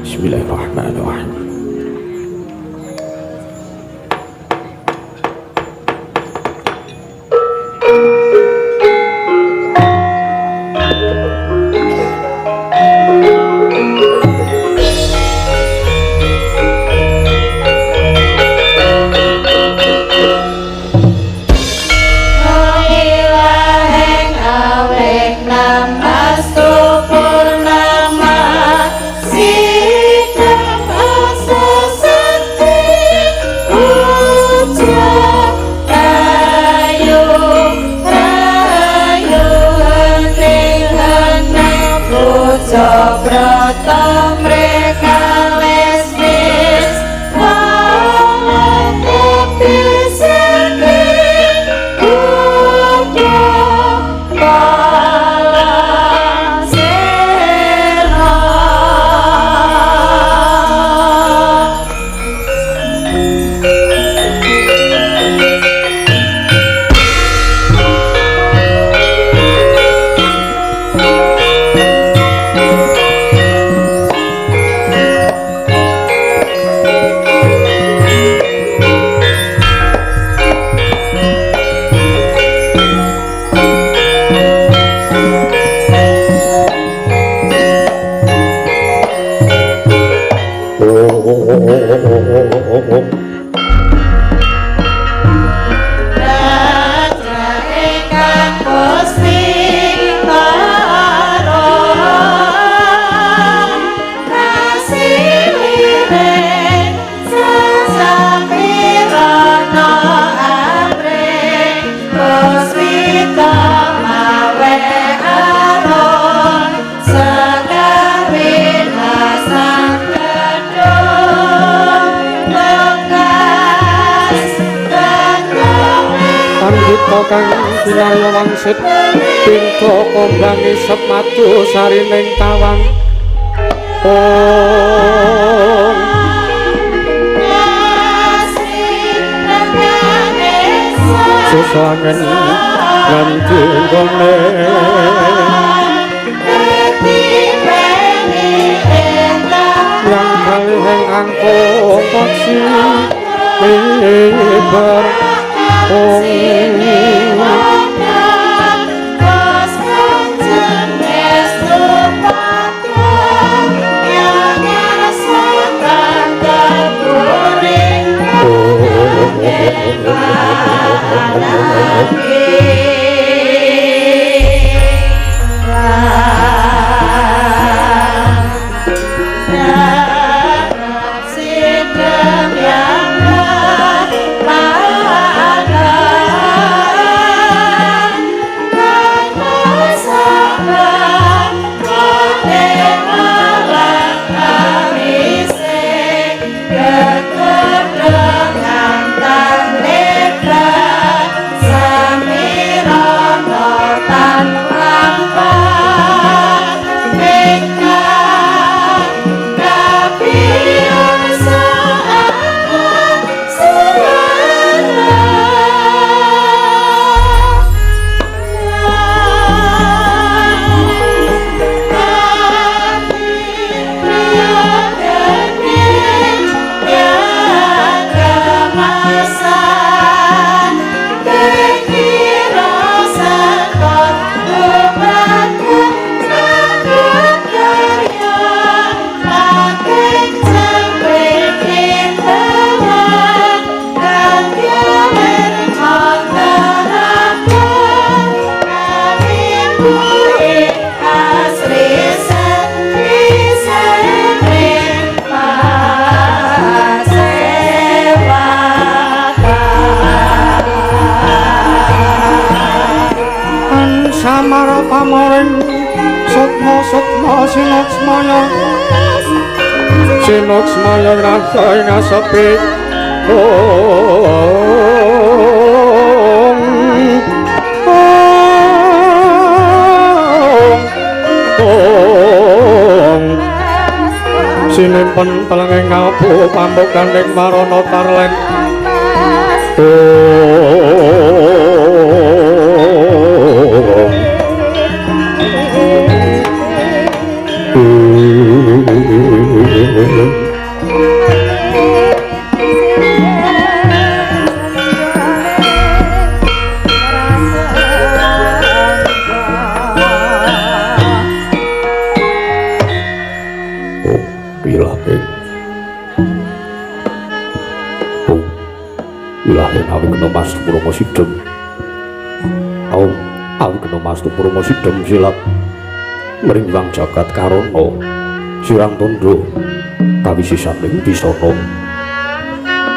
Bismillahirrahmanirrahim. Kang pinarya wangsit pintu kombangi sepatu sarining tawang. Om susangen nganti nggone yang kalih angko paksi miber. Om Bye. Amara pamoring sukma sukma sinuksmaya sinuksmaya rasa ing asepi ong ong ong sinimpen telenging abu pambukan ing marana tarlen Sidem silat mringwang jagat karana sirang tondo kawisisaning bisana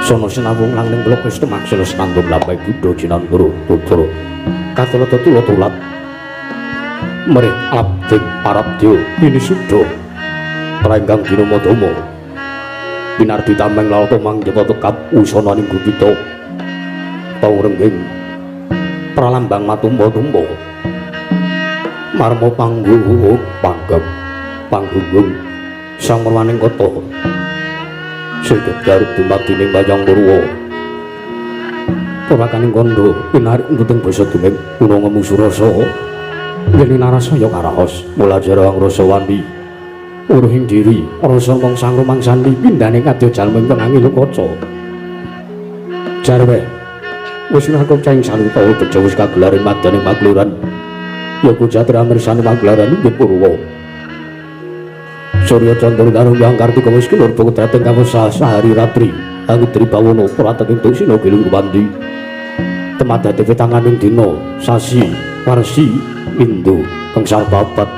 sono sinawung langning blok wis temaksana senandung lapai buddha jinandura putra katulata tulat mrih abding parabdya winisuda prenggang dina madama pinardi tameng lalata mangjepa tekap usananing gupita paurengging pralambang matumba-tumba marma panggung panggem panggunggung sang merwaning kota sing gegar dumadining wayang purwa purwakaning kandha pinarik entuting basa dumeng kuna ngemu surasa yen narasaya karaos mula jara angrasa wani uruhing diri rasa mong sang rumangsani pindhane kadya jalma ingkang angil kaca jarwe wis ngaku caing saluta bejo wis kagelar ing madaning pagelaran ya kujatra mirsani pagelaran inggih purwa Surya Candra Darung Yang Kartika wis kinurba kedrating kawasa sahari ratri angudri bawana prateking duksina giling wandi temadate pitanganing dina sasi warsi windu kengsal babat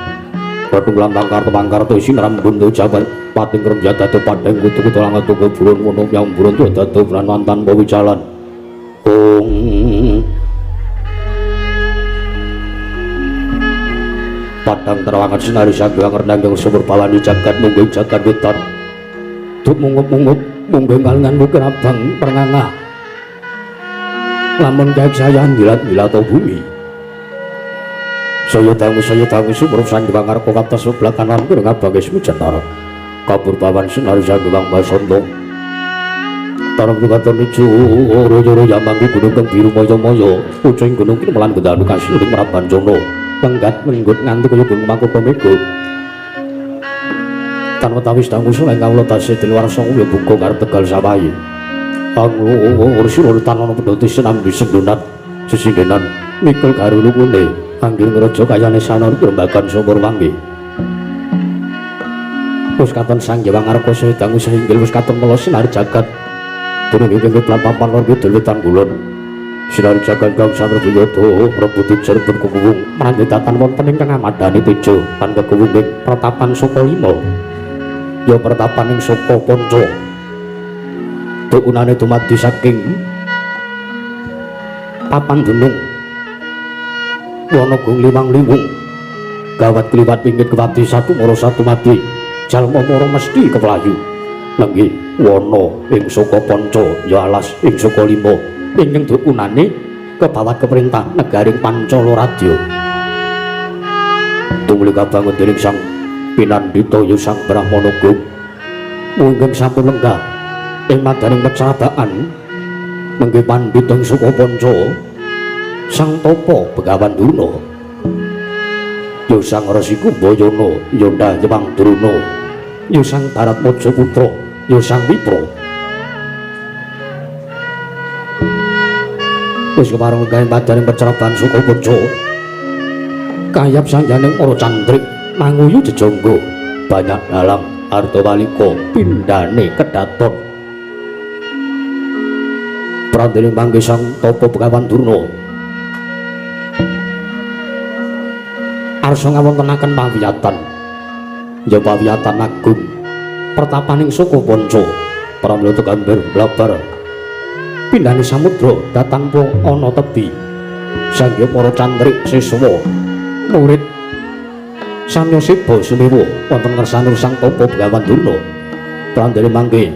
Badung lambang karto pangkarto sinrambun jabat pating renjadate padheng kutu-kutu langat tunggu burun wono yang burun tu dado pranwantan bawi jalan ong padang terawangan sinari sagung renanggang sumur bawani jagat mungguing jagat wetan duk mungup-mungup mungguing kalingan mukir abang perngangah lamun kaik saya ngilat-ngilat bumi saya dangu sumur sang Hyang Arka katas sebelah kanan kurang abang ismi jenara kabur bawan sinari sagung basonto tarang tukaton ijo oro-oro yamangku gunung kang biru moyo-moyo pucung gunung kini melan gedanu kasih ing Mrabanjono penggat menggut nganti kaya gunung makutha mega tanpa tawis dangu suleng kawula tasih diluar sanga ya buka karep Tegal Sawahi angur sira tan ana pendhoti sinambi sendunat sesindenan mikul karo lukune anggir ngraja kayane sanor grembagan sumur wangi wis katon Sang Hyang Arka saya dangu sahinggil wis katon mela sinar jagat durung ing papan lor kidul wetan kulon sinar jagat kang sanrbiyata rebut jerbun kukuwung marang wonten ingkang amadani teja lan kekuwung ing pratapan Saka Lima ya pertapan ing Saka Panca dukunane dumadi saking papan dunung wana gung limang liwung gawat kliwat pingit kewati satu mara satu mati jalma mara mesti keplayu lenggih wana ing Saka Panca ya alas ing Saka Lima ingkang dukunane kebawat keperintah negaring Pancala Radya tumuli kabangun dening sang pinandhita ya sang Brahmana Gung mungkin sampun lenggah ing madaning pecabaan menggih pandhita ing Saka Panca Sang Tapa Begawan Durna ya Sang Resi Kumbayana ya Ndang Drona ya Sang Baratmaja Putra ya Sang Wipra wis kepareng gawe padaning peceraban Saka Panca kayap sangyaning para candrik manguyu jejangga banyak dalang ardawalika pindhane kedaton prandene manggih Sang Tapa Begawan Durna arsa ngawontenaken pawiyatan ya pawiyatan agung pertapaning Saka Panca pramila tegambar blabar pindhane samudra datanpa ana tebi sangya para candrik siswa murid samya seba sumewa wonten ngersanur Sang Tapa Begawan Durna. Prandene mangke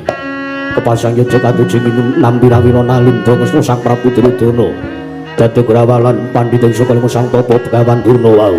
kepasang yeja katuju nampi rawira nalindra kresna Sang Prabu Duryudana dadi grawalan pandhita saka Sang Tapa Begawan Durna wau.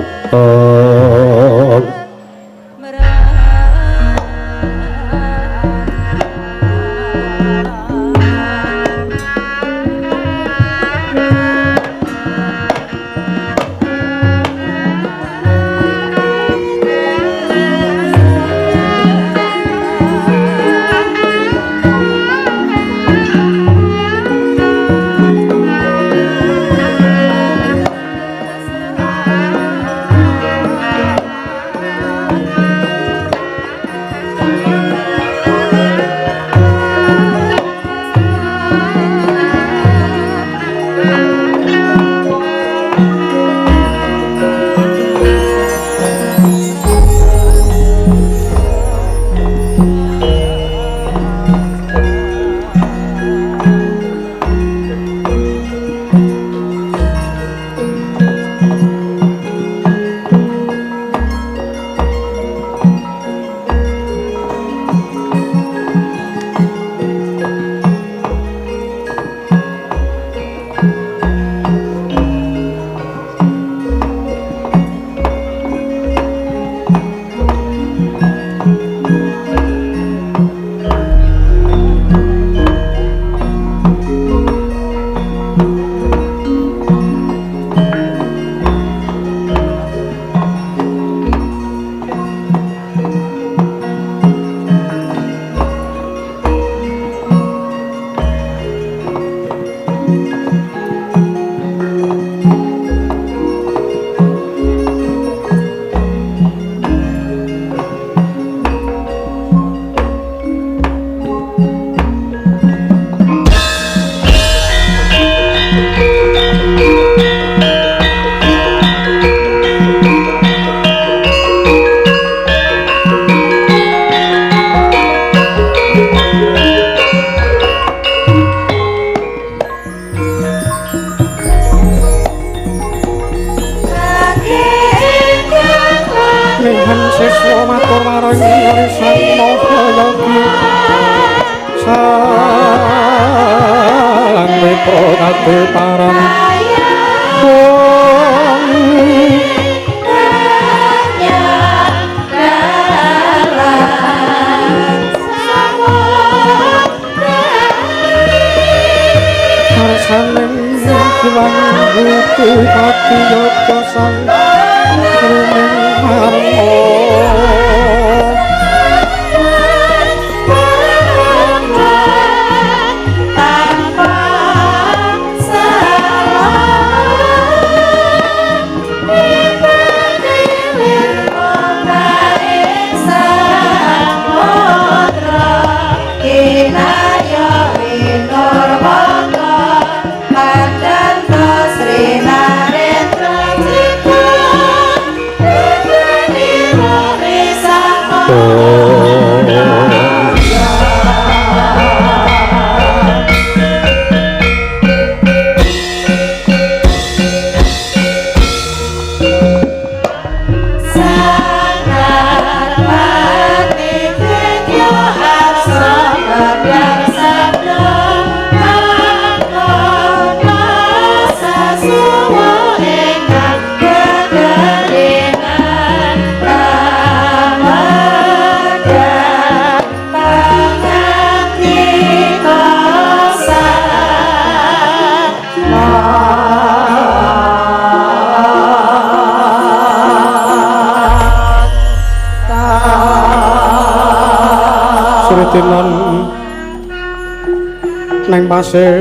Neng pasewakan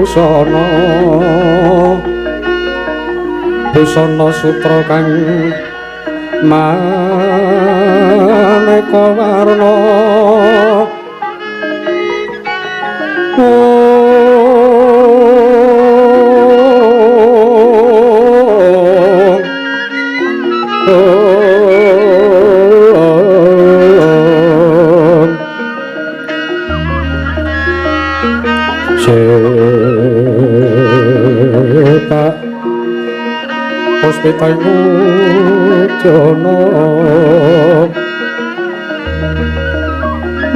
busana busana sutra kang maneka warna. Oh. Cetak Puspita ing Udyana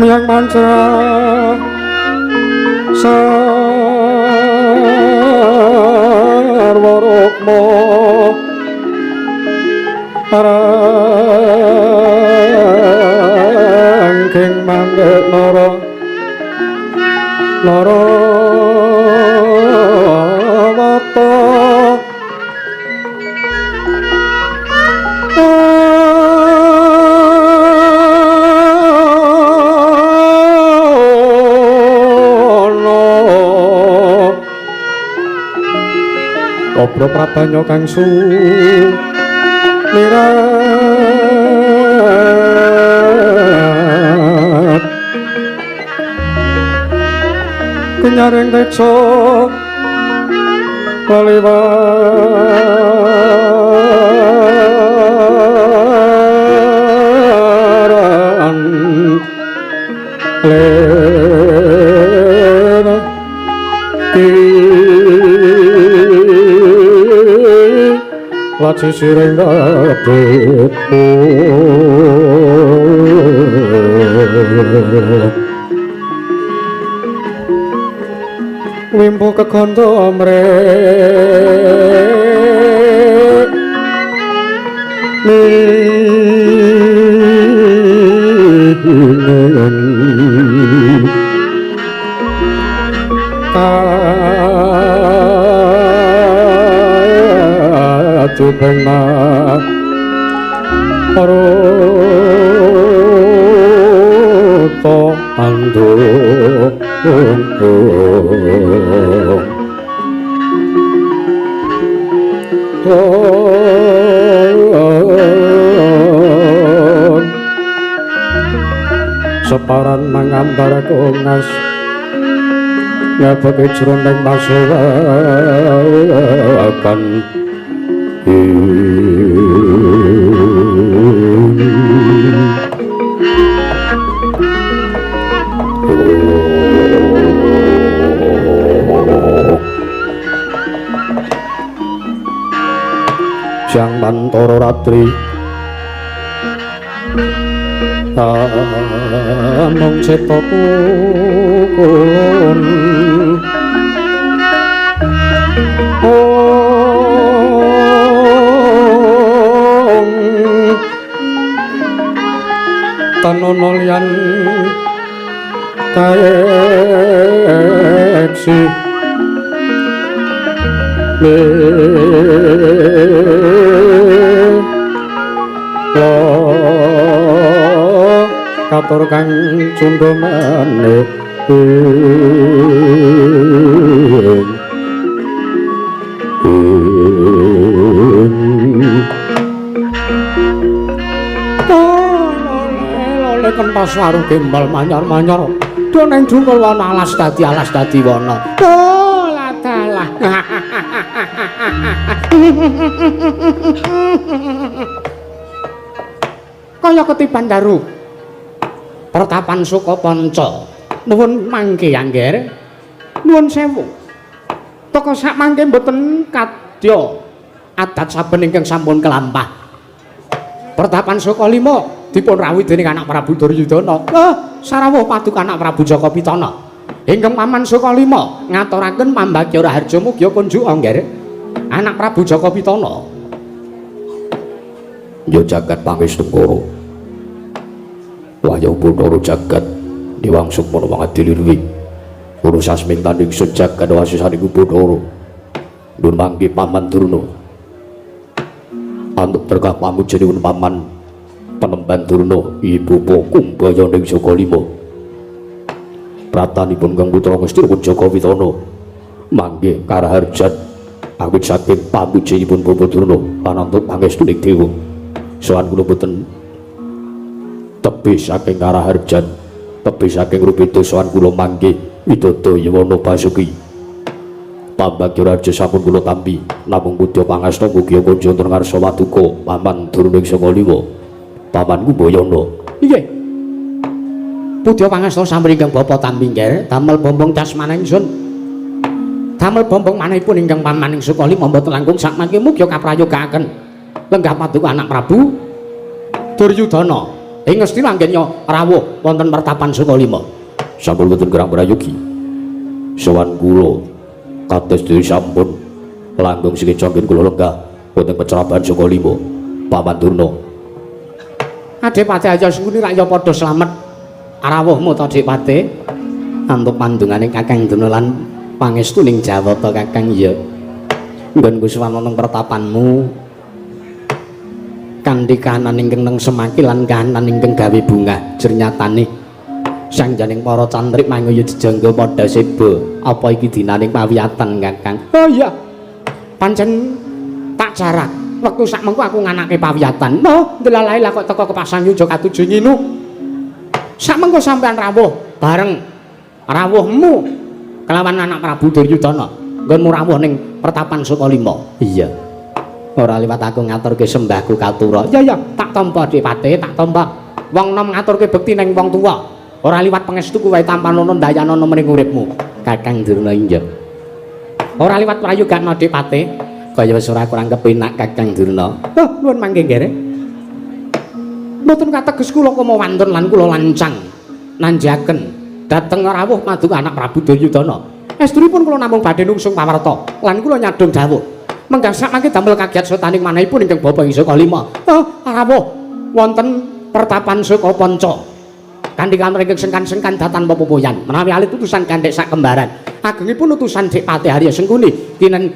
miyang manca sarwa rukma rangking mandek nara nara wata Kobra prabanya kang sumirat kenyaring teja kaliwaran lena laci siring kabeh wimpu kegondo mrek kajubena paruta andung separan mangambar kongas ngabeke jroning masewakan. Siang mantara ratri amung cetha kulon tanono liyan kaeksi lo katur kang cundha manik kentos waru gembal manyor-manyor do neng jungkul wana alas dadi wana. Oh ladalah. Kaya ketiban daru pertapan Sukapanca. Nuwun mangke angger nuwun sewu toko sak mangke mboten kadya adat saben ingkang sampun kelampah. Pertapan Sukalima dipun rawuhi dening anak Prabu Duryudana. Sarawuh paduka anak Prabu Jaka Pitana. Ingkang paman Sukalima ngaturaken pambagya raharja mugia kunjuk angger anak Prabu Jaka Pitana. Ya jagat pangestu koro. Wahyu Bathara jagat Dewang Sukmana mangadili Guru sasmintan ingsun jagat wasisaning Bathara. Nun mangke paman Durna. Antuk berkah pamujanipun paman Penemban Durna ibu Kumbayana ing Sukalima. Pratanipun kang putra Gusti Jaka Pitana mangke karaharjan awit saking pamujanipun Bapak Durna lan antuk pangestuning dewa. Sowan kula boten tebih saking karaharjan, tebih saking rupita sowan kula mangke widodo Yawana Basuki. Pambagya raja sampun kula tampi namung pudya pangasta mugi kunjung ngarsa paduka paman Durna ing Sukalima. Paman Kumbayana. Nggih. Pudya pangasta sampun ingkang bapa tampi nggih, damel bombong casmana ingsun. Damel bombong manahipun ingkang paman ing Sukalima mboten langkung sakmangke mugi kaprayogaaken lenggah paduka anak Prabu Duryudana ing Ngastina anggenya rawuh wonten pertapan Sukalima. Sampun boten gerang prayogi. Sowan kula kados dene sampun langkung sing canggen kula lenggah wonten peceraban Sukalima. Paman Durna. Adipati Arya Sengkuni rak ya padha slamet rawuhmu to Adipati. Antuk pandungane Kakang Durna lan pangestuning Jawata Kakang ya. Nggonku sowan wonten pertapanmu kanthi kahanan ingkang neng semaki lan kahanan ingkang gawe bungah jernyatane sang janing para cantrik manguyu jejangga padha seba. Apa iki dinaning pawiyatan Kakang? Oh iya. Pancen tak jarak wektu sak mengko aku nganake pawiyatan. Oh, ndelalae lah kok teko kepasang yuja katuju nginu. Sak mengko sampean rawuh bareng rawuhmu kelawan anak Prabu Duryudana. Nggonmu rawuh ning pertapan Sukalima. Iya. Ora liwat aku ngaturke sembahku katura. Ya ya, tak tampa Dipate, tak tampa. Wong nom ngaturke bekti ning wong tuwa. Ora liwat pangestuku wae tampanono ndayanono mring uripmu. Kakang Durna iya. Ora liwat prayogakno Dipate. Kaya wis ora kurang kepenak Kakang Durna. Oh, nuwun mangke nggih. Mboten kateges kula koma wantun lan kula lancang nanjaken dhateng rawuh paduka anak Prabu Duryudana. Estunipun kula namung badhe nungsung pawarta lan kula nyadhong dawuh. Menggah sakmangke damel kagiat sotaning manahipun ingkang bapa ing Sukalima. Oh, rawuh wonten pertapan Sukapanca. Kanthi kantor ingkang sengkan-sengkan datan pepopoyan. Menawi alit utusan gandhek sak kembaran. Agengipun utusan Dipati Arya Sengkuni kinen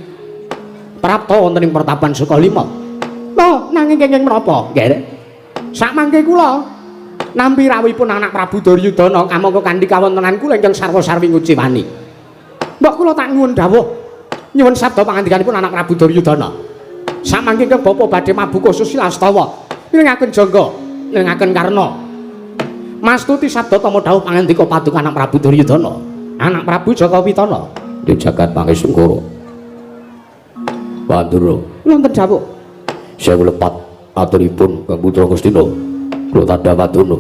prapta wonten ing pertapan Sukalima. Lho, nanging kenging menapa? Nggih. Sakmangke kula nampi rawuhipun anak Prabu Duryudana kamangka kanthi kawontenan kula ingkang sarwa-sarwi nguciwani. Mbok kula tak nyuwun dawuh, nyuwun sabda pangandikanipun anak Prabu Duryudana. Samangke ingkang bapa badhe mabuka susilastawa, nirengaken jangga, nirengaken karna. Mastuti sabda tama dawuh pangandika paduka anak Prabu Duryudana, anak Prabu Jaka Pitana. Di jagat Pangesungkara. Pandura, wonten dawuh. Sewu lepat aturipun Kang Putra Ngastina. Kula tandha paduna.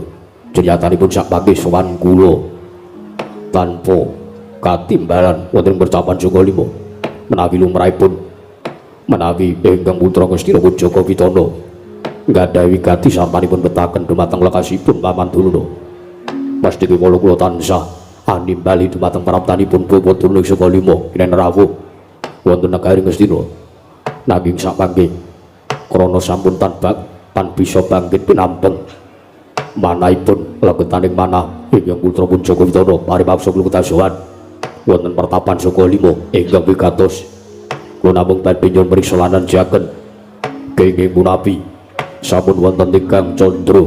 Jenyatanipun sakmangke sowan kula tanpa katimbalan wonten percapan Sukalima. Menawi lumrahipun menawi ingkang putra Ngastina Jaka Pitana nggadahi wigati sampanipun betaken dumateng lekasipun Paman Durna. Mesti kula kula tansah animbali dumateng praptanipun Bapak Durna Sukalima kinen rawuh wonten negari Ngastina. Nanging sakmangke krana sampun tanbak tan bisa bangkit pinampeng manahipun legetaning manah ingkang putra pun Jaka Pitana paripaksa kula ketasowan wonten pertapan Sukalima ingkang wigatos. Kula namung badhe nyuwun mriksa lan nanjaken kenging punapi sampun wonten tigang candra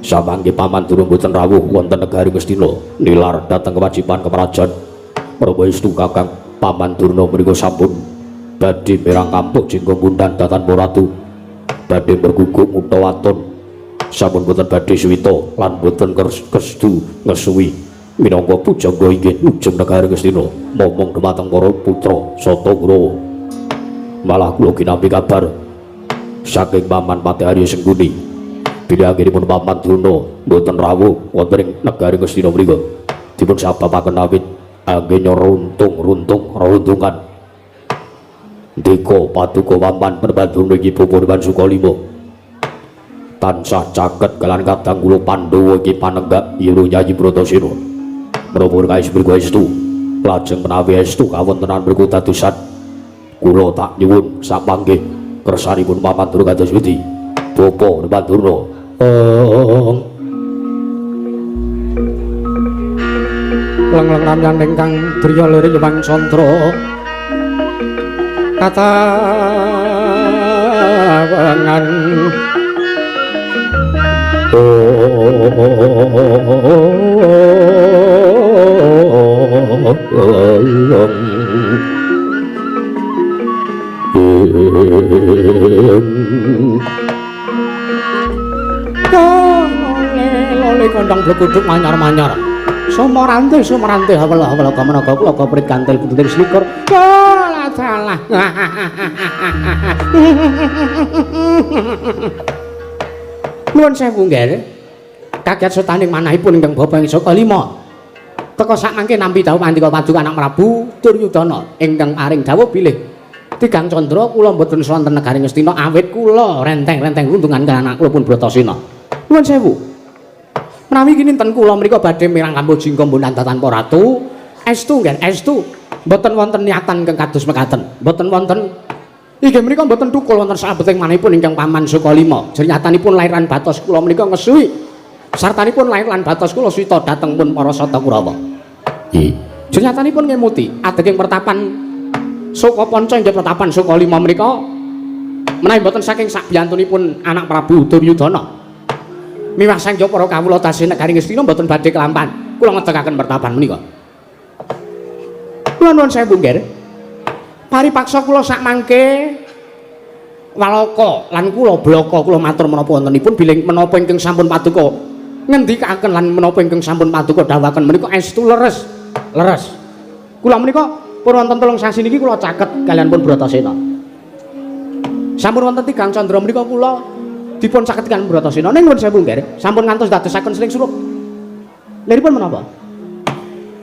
samangke Paman Durna mboten rawuh wonten negari Ngastina nilar dhateng kewajiban keprajan. Menapa estu Kakang Paman Durna menika sampun badhe mirang kampung jenggo pundan datan ratu badhe merguguk mutha waton sampun boten badhe suwita lan boten kestu ngesuwi minangka pujangga inggih ujung negari Ngastina momong dumateng para putra sata Kurawa. Malah kula kinampi kabar saking Paman Patih Arya Sengkuni bilih anggenipun Paman Durna mboten rawuh wonten ing negari Ngastina mriku dipun sababaken awit anggenya runtung-runtung reruntungan. Ndika paduka Paman Durna iki bapa Sukalima tansah caket kalian kadang kula Pandhawa iki panenggak ira Yayi Bratasena. Menapa kaes mriku estu lajeng menawi estu kawontenan mriku dadosan kula tak nyuwun sapanggih kersanipun Paman Durna kados pundi Bapa Durna. Leng-leng ramyan ingkang driya lirik Hyang Candra katawangan lole kondang bleguduk manyar-manyar sumarante sumarante hawela-hawela kamenaga kula prit kantil pututing selikur salah. Nuwun sewu nggih. Kaget sotaning manahipun ingkang bapa ing Sukalima. Teka sakmangke nampi dawuh pandika paduka anak Prabu Duryudana ingkang paring dawuh bilih Tigang Candra kula mboten sonten negari Ngastina awit kula renteng-renteng rundungan kaliyan anak kula pun Bratasena. Nuwun sewu. Menawi kininten kula mriku badhe mirang Kamboja mbonan tanpa ratu, estu nggih, estu. Mboten wonten niatan ingkang kados mekaten. Mboten wonten inggih menika mboten thukul wonten sabeting manahipun ingkang paman Sukalima. Jernyatanipun lair lan batos kula menika ngesuwi. Sartanipun lair lan batos kula suwita dhateng pun para Sata Kurawa. Nggih. Jernyatanipun ngemuti adeging pertapan Sukapanca inggih pertapan Sukalima menika menawi mboten saking sakbiyantunipun anak Prabu Duryudana. Miwah sangya para kawula tasih negari Ngastina mboten badhe kelampan. Kula ngedegaken pertapan menika. Kula nuwun sewu nggih. Paripaksa kula sak mangke walaka lan kula blaka kula matur menapa wontenipun bilih menapa ingkang sampun paduka ngendikaken lan menapa ingkang sampun paduka dawuhaken menika estu leres. Leres. Kula menika pun wonten 3 sasi niki kula caket kaliyan pun Bratasena. Sampun wonten Tigang Candra menika kula dipun caket kaliyan Bratasena. Ning nuwun sewu nggih, sampun ngantos dadosaken seling surup. Liripun menapa?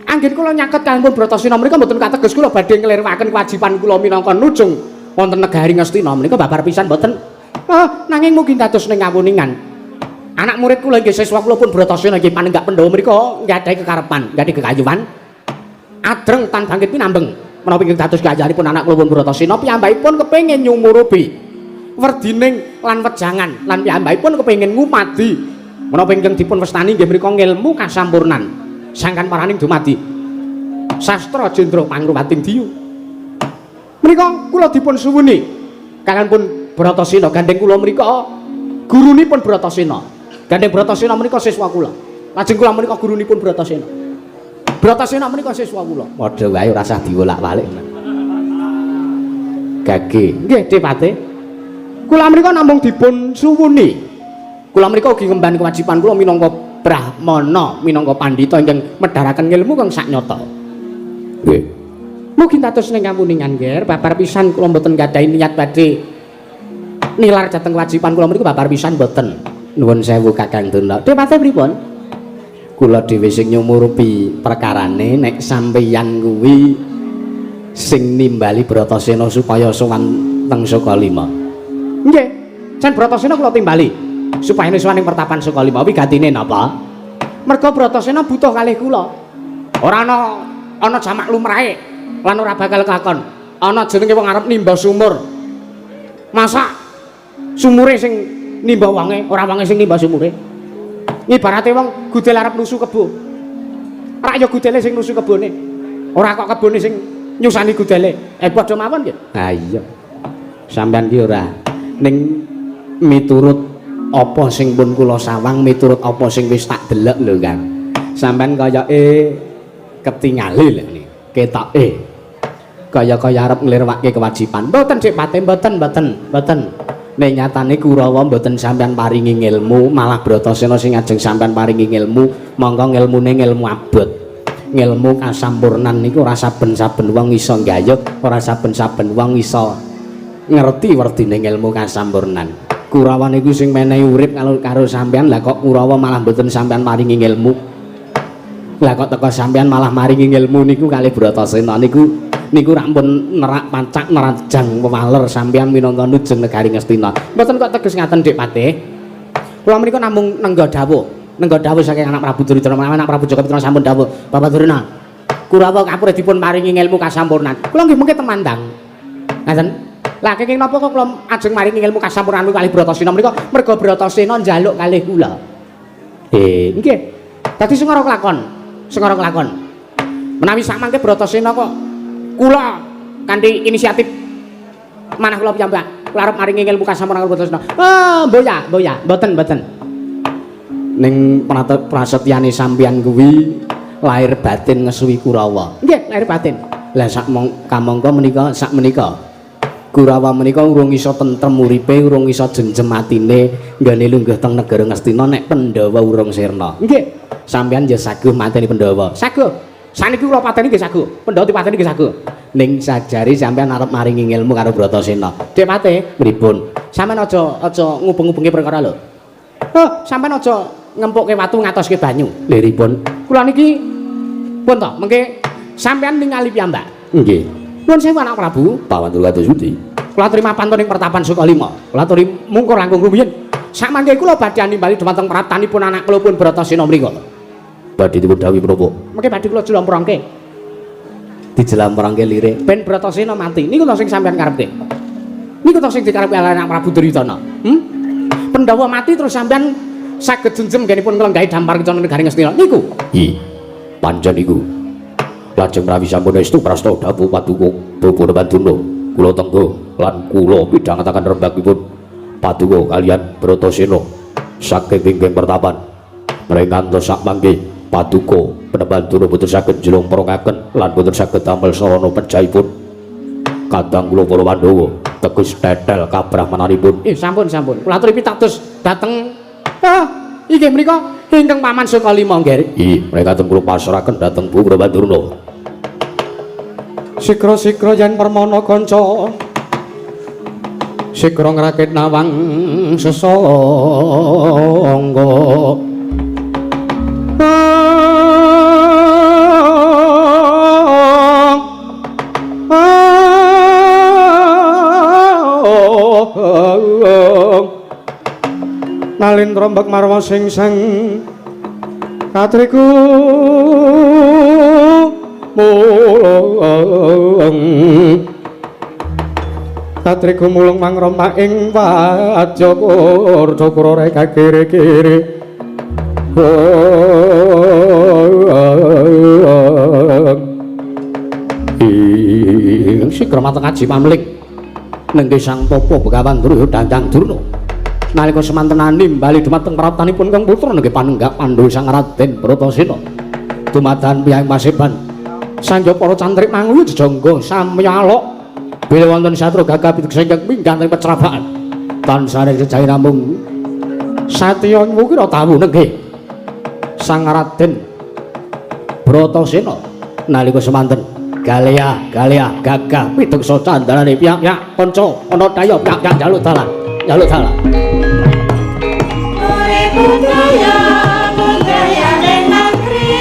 Anggen kula nyaket kaliyan pun Bratasena menika mboten kateges kula badhe nglirwaken kewajiban kula minangka nujung wonten negari Ngastina menika babar pisan mboten. Ah, nanging mugi dados ning kawuningan. Anak murid kula inggih siswa kula pun Bratasena inggih panenggak Pandhawa menika nggadahi kekarepan, nggadahi kekayuan. Adreng tan bangkit pinambeng menapa ingkang dados gayahanipun anak kula pun Bratasena piyambakipun kepengin nyumurupi werdining lan wejangan lan piyambakipun kepengin ngumadi menapa ingkang dipun wastani inggih menika ngilmu kasampurnan sangkan paraning dumadi sastra jendra pangruwating diyu menika kula dipun suwuni kaliyan pun Bratasena gandeng kula menika gurunipun Bratasena gandeng Bratasena menika siswa kula lajeng kula menika gurunipun Bratasena Bratasena menika siswa kula. Padha wae ora usah diwolak-walik. Gage. Nggih, Depate. Kula menika namung dipun suwuni. Kula menika ugi ngemban kewajiban kula minangka brahmana, minangka pandhita ingkang medharaken ilmu kang saknyata. Nggih. Mugi dados ning kawuningan, Nger, babar pisan kula mboten gadhahi niat badhe nilar dhateng kewajiban kula mriku babar pisan mboten. Nuwun sewu Kakang Durna. Depate pripun? Kula dhewe sing nyumurupi perkarane nek sampeyan kuwi sing nimbali Bratasena supaya sowan teng Sukalima. Nggih, jan Bratasena kula timbali supaya sowan ing pertapan Sukalima wigatine napa? Merga Bratasena butuh kalih kula. Ora ana ana jamak lumrahe lan ora bakal kelakon. Ana jenenge wong arep nimba sumur. Masa sumure sing nimba wonge, ora wonge sing nimba sumure. Ibarate wong gudel arep nusu kebo. Rak ya gudele sing nusu kebone. Ora kok kebone sing nyusani gudele. Padha mawon nggih. Ha iya. Sampeyan ki ora ning miturut apa sing pun kula sawang, miturut apa sing wis tak delok lho, Kang. Sampeyan kayake ketingali lho ngene. Ketoke kaya-kaya arep nglirwake kewajiban. Mboten Dik Pate, mboten, mboten, mboten. Nek nyatane Kurawa mboten sampeyan paringi ngilmu, malah Bratasena sing ajeng sampeyan paringi ngilmu, mongko ngilmune ngilmu abot. Ngilmu kasampurnan niku ora saben-saben wong iso nggayuh, ora saben-saben wong iso ngerti werdine ngilmu kasampurnan. Kurawa niku sing menehi urip karo sampeyan, lah kok Kurawa malah mboten sampeyan paringi ngilmu. Lah kok teko sampeyan malah maringi ngilmu niku kalih Bratasena niku niku rak pun nerak pacak nerajang wewaler sampeyan minangka nujeng negari Ngastina. Mboten kok teges ngaten Dik Patih. Kula menika namung nengga dawuh, nengga dawuh saking anak Prabu Duryudana, anak Prabu Jaka Pitra sampun dawuh, Bapak Durna. Kurawa kapurih dipun paringi ngilmu kasampurnan. Kula nggih mengke temandang. Ngaten. Lah kenging napa kok kula ajeng maringi ngilmu kasampurnan kalih Bratasena menika? Merga Bratasena njaluk kalih kula. Nggih. Dadi sing ora kelakon, sing ora kelakon. Menawi sak mangke Bratasena kok kula kanthi inisiatif manah kula piyambak, kula arep maringi ilmu kasampurnan Bratasena. Ah, mboya, mboya, mboten, mboten. Ning prasetyane sampeyan kuwi lahir batin ngesuwi Kurawa. Nggih, lahir batin. Lah sak kamangka menika sak menika Kurawa menika urung iso tentrem uripe, urung iso jenjem atine nggone lungguh teng negara Ngastina nek Pandhawa urung sirna. Nggih. Sampeyan ya saguh mateni Pandhawa. Saguh. Saniki kula pateni nggih saguh. Pandhawa dipateni nggih saguh. Ning sajari sampeyan arep maringi ngilmu karo Bratasena. Dik Patih, pripun? Sampeyan aja aja ngubeng-ngubengi perkara lho. Oh, sampeyan aja ngempukke watu ngatoske banyu. Liripun. Kula niki pun to, mengke sampeyan ningali piyambak. Nggih. Nuwun sewu anak Prabu, pawantul kados pundi? Kula aturi mapan ing pertapan Sukalima. Kula aturi mungkur langkung rumiyin. Samangke kula badhe nimbali dumateng praptanipun anak kula pun Bratasena mriku. Badhe dipun dawuhi menapa? Mengke badhe kula jlamprangke. Dijlamprangke lirik ben Bratasena mati. Niku to sing sampeyan karepke. Niku to sing dikarepke anak Prabu Duryudana. Hmm? Pandhawa mati terus sampeyan saged jenjem genipun nglenggahi dampar kencana negari Ngastina. Niku. Hi. Pancen niku. Lajeng menawi sampun estu prasta dawuh paduka Bapak Banduna kula tenggo lan kula pidhangetaken rembagipun paduka kalian Bratasena saking ingkang pertapan. Menawi ngantos sakmangke paduka Panembahan boten saged njlomprongake lan boten saged damel sarana pejahipun kadang kula para Pandhawa teges tetel kabrahmananipun. Sampun sampun kula aturi pitados dhateng inggih menika ingkang paman Sukalima nggih. Nggih, mrekaten kula pasrahaken dhateng Bu Brabandurna. Sikra-sikra yen permana kanca sikra ngrakit nawang sesangga. Nalindra mbek marwa sing sang katriku mulung katriku mulung mangrompak ing wadya kurca reka kiri-kiri. Ing sigra mateng aji pamling nenggih sang tapa Begawan Duryudana Durna. Nalika semanten nimbali dumateng praptanipun Kang Putra nenggih panenggak Pandhu Sang Raden Bratasena. Dumadan piyang paseban sangya para cantrik manguyu jejangga samya alok bilih wonten satru gagah piteksa ingkang minggah ing pecrabaan. Tansah jejahe namung satya ngukira tawu nenggih Sang Raden Bratasena. Nalika semanten galea galea gagah piteksa candalane piyak-piyak kanca ana daya piyak-piyak njaluk dalan njaluk dalan. Budaya budaya negeri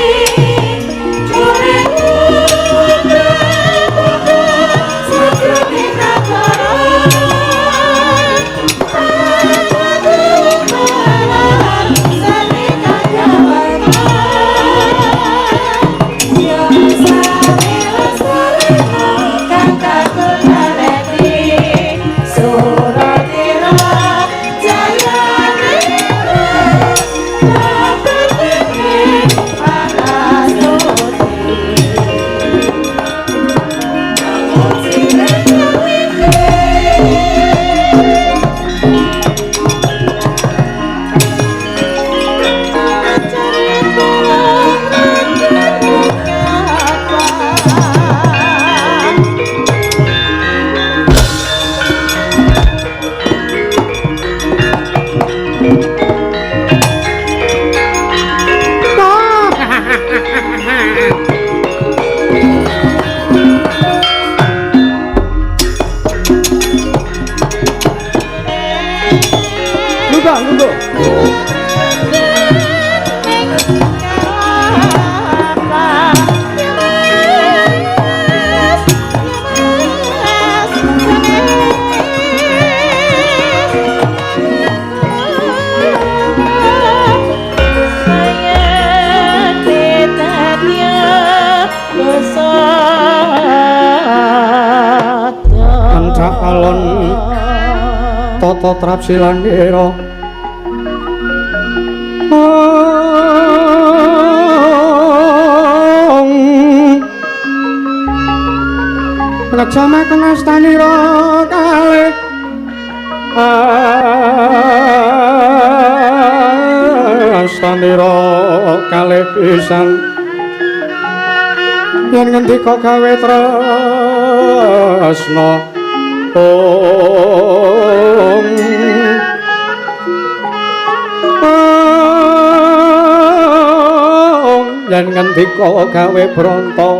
Tata trapsilanira ngejamaken astanira kalih astanira kalih pisan yen ngendika gawe tresna yen ngendika gawe bronto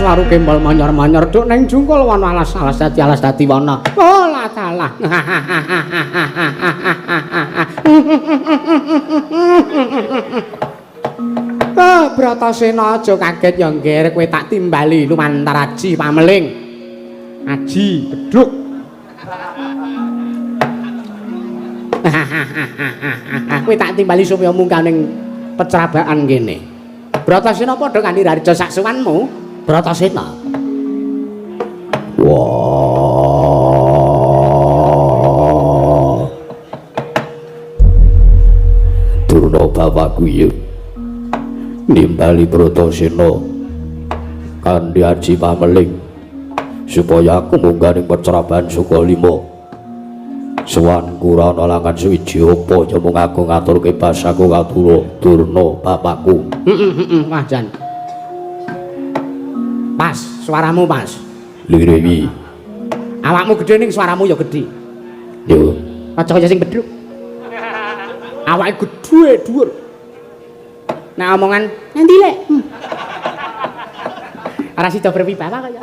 Waru kembol manyor-manyor duk neng jungkul wana alas alas dadi alas dadi wana. Oh la dalah. Ah, Bratasena aja kaget ya nggir, kowe tak timbali lumantar aji pameling. Aji beduk. Kowe tak timbali supaya munggah ning pecrabaan kene. Bratasena padha kanthi raja saksuwanmu, Bratasena. Wah. Durna bapakku ya. Nimbali Bratasena kanthi aji pameling supaya aku munggah ning pecrabaan Sukalima. Sowanku ora ana langan suwiji apa ya mung aku ngaturke basaku katura Durna bapakku. Heeh, wah jan. Pas, suaramu pas. Lire iki. Awakmu gedhe ning suaramu ya gedhe. Yo. Aja kaya sing bedhuk. Awake gedhe dhuwur. Nek omongan ngendi lek? Ora sida berwibawa kaya.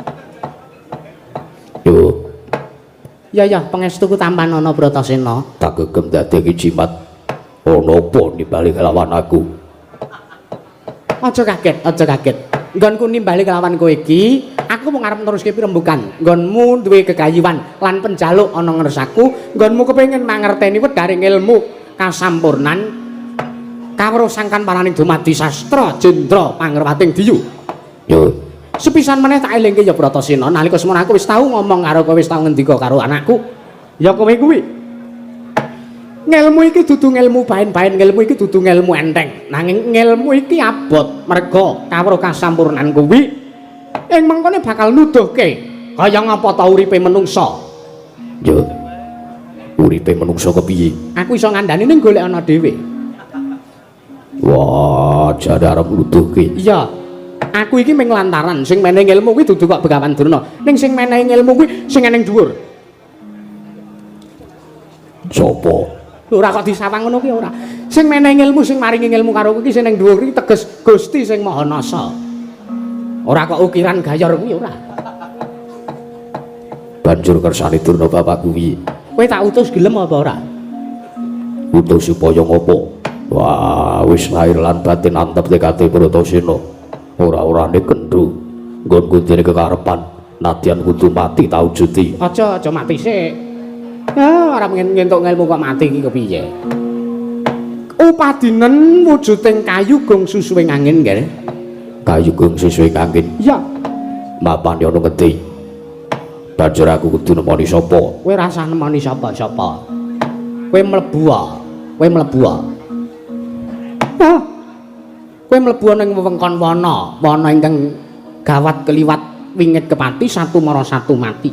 Yo. Ya ya, pangestuku tampan ana Bratasena. Tak gegem dadi jimat. Ana apa nimbali kelawan aku? Aja kaget, aja kaget. Nggonku nimbali kelawan kowe iki, aku mung arep neruske pirembugan. Nggonmu duwe gegayuhan lan penjaluk ana ngersaku, nggonmu kepengin mangerteni wedharing ilmu kasampurnan kawruh sangkan paraning dumadi sastra jendra pangerwating diyu. Yo. Sepisan meneh tak elingke ya Bratasena, nalika semono aku wis tau ngomong karo kowe, wis tau ngendika karo anakku. Ya kowe kuwi. Ngelmu iki dudu ngelmu baen-baen, ngelmu iki dudu ngelmu enteng. Nanging ngelmu iki abot merga kawruh kasampurnan kuwi ing mengkone bakal nuduhke kaya ngapa ta uripe menungsa. Yo. Uripe menungsa kepiye? Aku iso ngandani ning golek ana dhewe. Wah, jare arep nuduhke. Iya. Aku iki mung lantaran sing menehi ilmu kuwi dudu kok Begawan Durna. Ning sing menehi ilmu kuwi sing eneng dhuwur. Sopo? Ora kok disawang ngono kuwi ora. Sing menehi ilmu, sing maringi ilmu karo kuwi sing ning dhuwur iki teges Gusti sing Maha Nasa. Ora kok ukiran gayor kuwi ora. Banjur kersane Durna bapak kuwi. Kowe tak utus gelem apa ora? Utus supaya ngopo? Wah, wis lahir lan batin antep tekate Bratasena. Ora-orane kendhu nggonku dene kekarepan nadyan kudu mati tau juti. Aja aja mati sik. Ah, ora ngentuk ngelmu kok mati iki kepiye? Upadinen wujuding kayu gong susuwing angin nggih. Kayu gong susuwing angin. Iya. Mapane ana ngendi? Banjur aku kudu nemoni sapa? Kowe rasah nemoni sapa-sapa. Kowe mlebu wae. Kowe mlebu wae. Ah. Kowe mlebu ning wewengkon wana, wana ingkang gawat keliwat wingit kepati satu mara satu mati.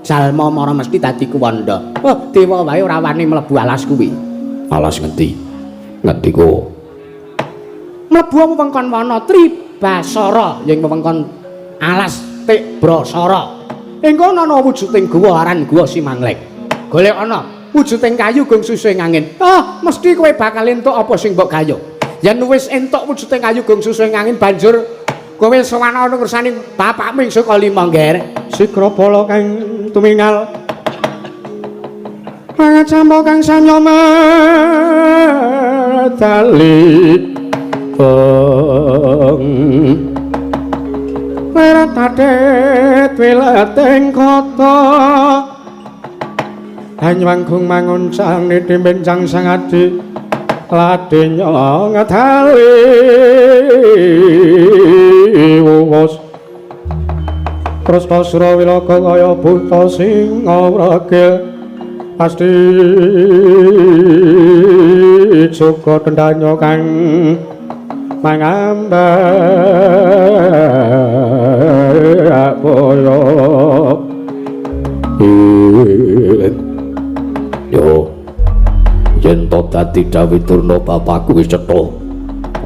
Jalma mara mesti dadi kuwanda. Oh, dewa wae ora wani mlebu alas kuwi. Alas ngendi? Ngendi ku? Mlebu wewengkon wana Tribasara, ing wewengkon alas Tibrasara. Ing kono ana wujuding guwa aran Guwa Simanglek. Golek ana wujuding kayu gong susuhing angin. Ah, mesti kowe bakal entuk apa sing mbok gayuh. Yen wis entuk wujuding kayu gong susuhing angin banjur kowe sowan ana ngersani bapakmu ing Sukalima, Ngger. Sigrabala kang tumingal pangacampa kang samya medali lerat adet wileting kota Banyuwanggung manguncang niti benjang sang adi ladenya ngedali wus Prasta sura wilaga kaya buta singa wregil pasti joko tendanya kang mangambak boyo. Yo yen to dadi dawuh Durna bapakku wis cetha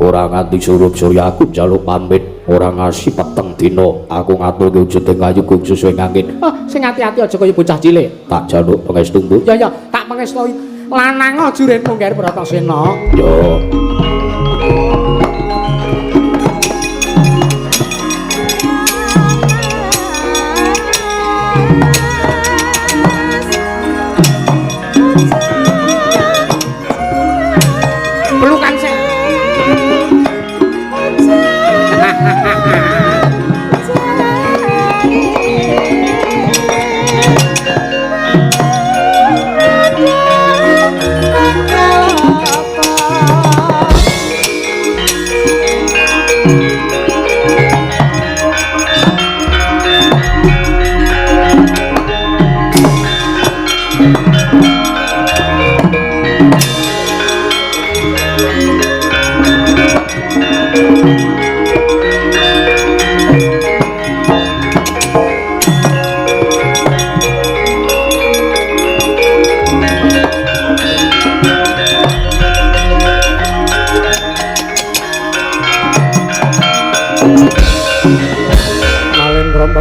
ora nganti surup surya aku njaluk pamit ora ngasih peteng dina aku ngaturke wujuding kayu gong susuhing angin. Oh, sing ati-ati aja kaya bocah cilik. Tak jaluk pangestu mbok. Ya ya, tak pangestu. Lanang ajuritmu Ngger Bratasena. Yo. Pelukan sik.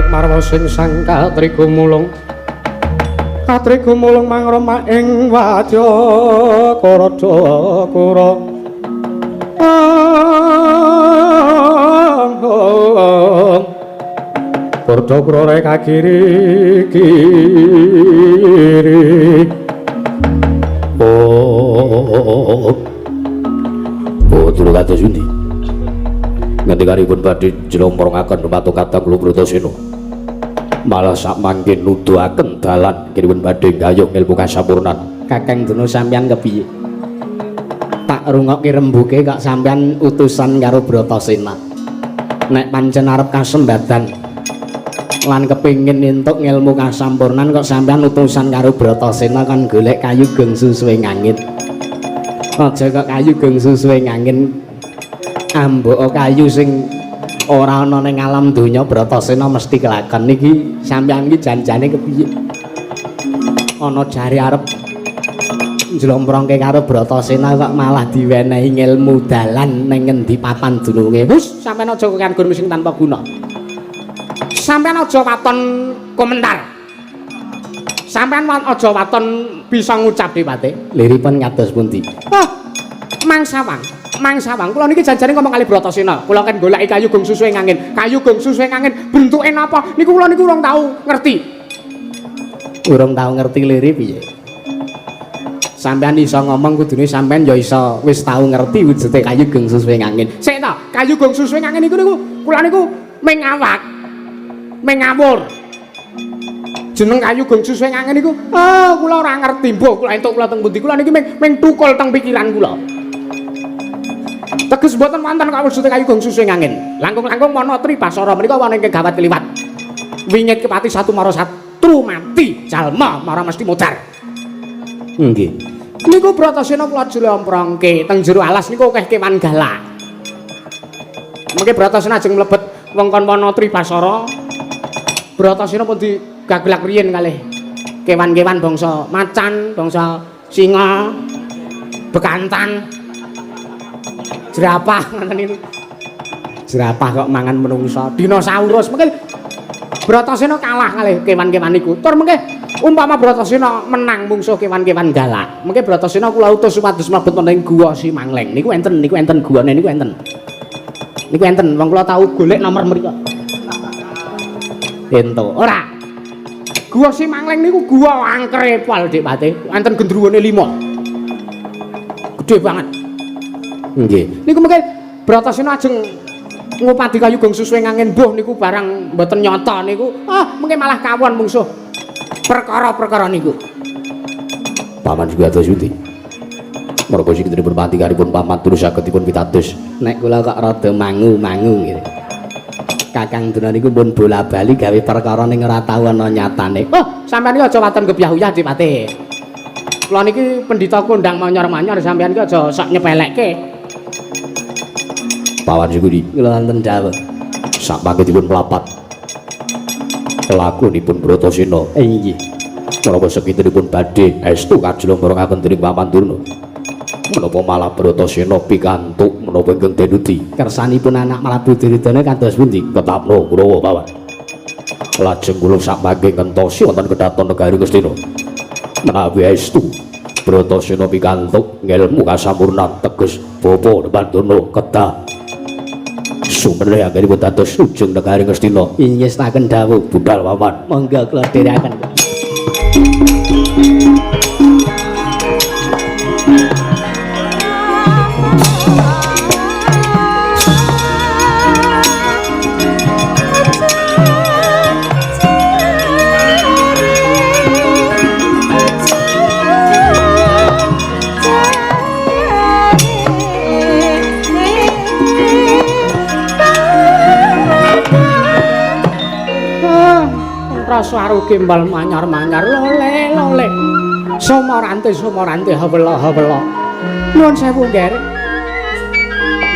Marwa sing sang katrigumulung katrigumulung mangroma ing wadya karada kura Barda kura rek kiri kiri. Oh, oh, durung kados pundi? Ngendikanipun badhe jlomrongaken dumateng kadang kula Bratasena. Malah sak mangke nuduhaken dalan kiripun badhe gayuh ilmu kasampurnan. Kakang Durna sampeyan kepiye? Tak rungokke rembuke kok sampeyan utusan karo Bratasena. Nek pancen arep kasembadan lan kepingin entuk ngelmu kasampurnan kok sampeyan utusan karo Bratasena kan golek kayu geng susuwe ngangin. Aja kok kayu geng susuwe ngangin, ambok kayu sing ora ana ning alam donya Bratasena mesti kelakon. Niki sampeyan iki janjane kepiye? Ana jare arep njlomprongke karo Bratasena kok malah diwenehi ngelmu dalan ning ngendi papan dununge. Wis sampeyan aja kokean gur sing tanpa guna. Sampeyan aja waton komentar. Sampeyan aja waton bisa ngucap dipate. Liripun kados pundi? Oh, mangsawang. Mangsawang kula niki janjane ngomong kali Bratasena. Kula kan goleki kayu gong susuhe ngangin. Kayu gong susuhe ngangin bentuke napa? Niku kula niku urung tau ngerti. Urung tau ngerti liri piye? Sampeyan iso ngomong kudune sampeyan ya iso wis tau ngerti wujude kayu gong susuhe ngangin. Sik ta, kayu gong susuhe ngangin niku niku kula niku ming awak. Ming ngawur. Jeneng kayu gong susuhe ngangin niku, ah kula ora ngerti mbuh kula entuk kula teng pundi. Kula niki ming tukul teng pikiran kula. Teges mboten wonten kok wujude kayu gong susuhe ngangin. Langkung-langkung ana Tribasara menika wonten ingkang gawat kliwat. Wingit kepati satu mara satru mati, jalma mara mesti modar. Nggih. Niku Bratasena kula jlomprongke teng jero alas niku akeh kewan galak. Mengke Bratasena ajeng mlebet wengkon wana Tribasara. Bratasena pun digaglak riyin kalih kewan-kewan bangsa macan, bangsa singa, bekantan, jerapah ngoten niku. Jerapah kok mangan menungsa, dinosaurus. Mengke Bratasena kalah kalih kewan-kewan niku. Tur mengke umpama Bratasena menang mungsuh kewan-kewan galak, mengke Bratasena kula utus supados mlebet wonten ing Guwa Simangleng. Niku enten guwane niku enten. Niku enten wong kula tau golek nomor mriku. Entuk ora. Guwa Simangleng niku guwa angkere pol Dik Pate. Enten gendruwone 5. Gedhe banget. Nggih. Niku mengke Bratasena ajeng ngupadi kayu gong susuhe ngangin mbuh niku barang mboten nyata niku. Ah, mengke malah kawon mungsuh perkara-perkara niku. Paman juga pundi? Merga sing dipun pantikanipun paman terus saged dipun pitados. Nek kula kok rada mangu-mangu nggih. Kakang Durna niku pun bola-bali gawe perkara ning ora tau ana nyatane. Oh, sampeyan iki aja waton gebyah-uyah Dik Pate. Kula niki pendhita kondang manyor-manyor, sampeyan iki aja sok nyepelekke. Pawan Suguri, kula wonten dawuh. Sak mangke dipun mlapat lakunipun Bratasena. Inggih. Menapa sekintenipun badhe estu kajlomrongaken dening Paman Durna? Menapa malah Bratasena pikantuk menapa ingkang denuti? Kersanipun anak Prabu Duryudana kados pundi? Ketapno Kurawa Paman. Lajeng kula sak mangke ngentosi wonten kedaton negari Ngastina. Menawi estu Bratasena pikantuk ngelmu kasampurnan teges bapa Paman Durna kedah sumeneh anggenipun dados ujung negari Ngastina. Ingestaken dawuh budal Paman. Monggo kula dherekaken. Rasa aru gimbal manyar-manyar lole lole. Somorante somorante hawela hawela. Nuwun sewu, Ngger.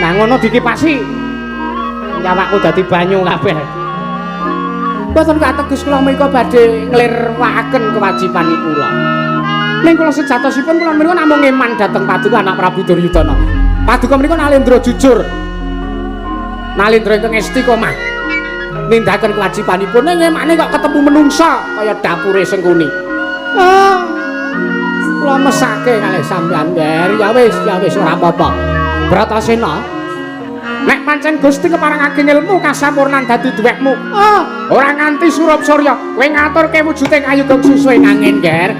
Nah ngono dikipasi. Awakku dadi banyu kabeh. Mboten kateges kula menika badhe nglirwakaken kewajiban kula. Ning kula sejatosipun kula menika namung ngeman dhateng paduka anak Prabu Duryudana. Paduka menika nalendra jujur. Nalendra ingkang istiqomah. Nindakaken kewajibanipun ning emane kok ketemu menungsa kaya dapure Sengkuni. Ah. Kula mesake kalih sampeyan, Nger. Ya wis ora apa-apa. Bratasena, nek pancen Gusti keparengake ilmu kasampurnan dadi duwekmu. Ah, ora nganti surup surya, kowe ngaturke wujuding ayu gong susu ing angin, Nger.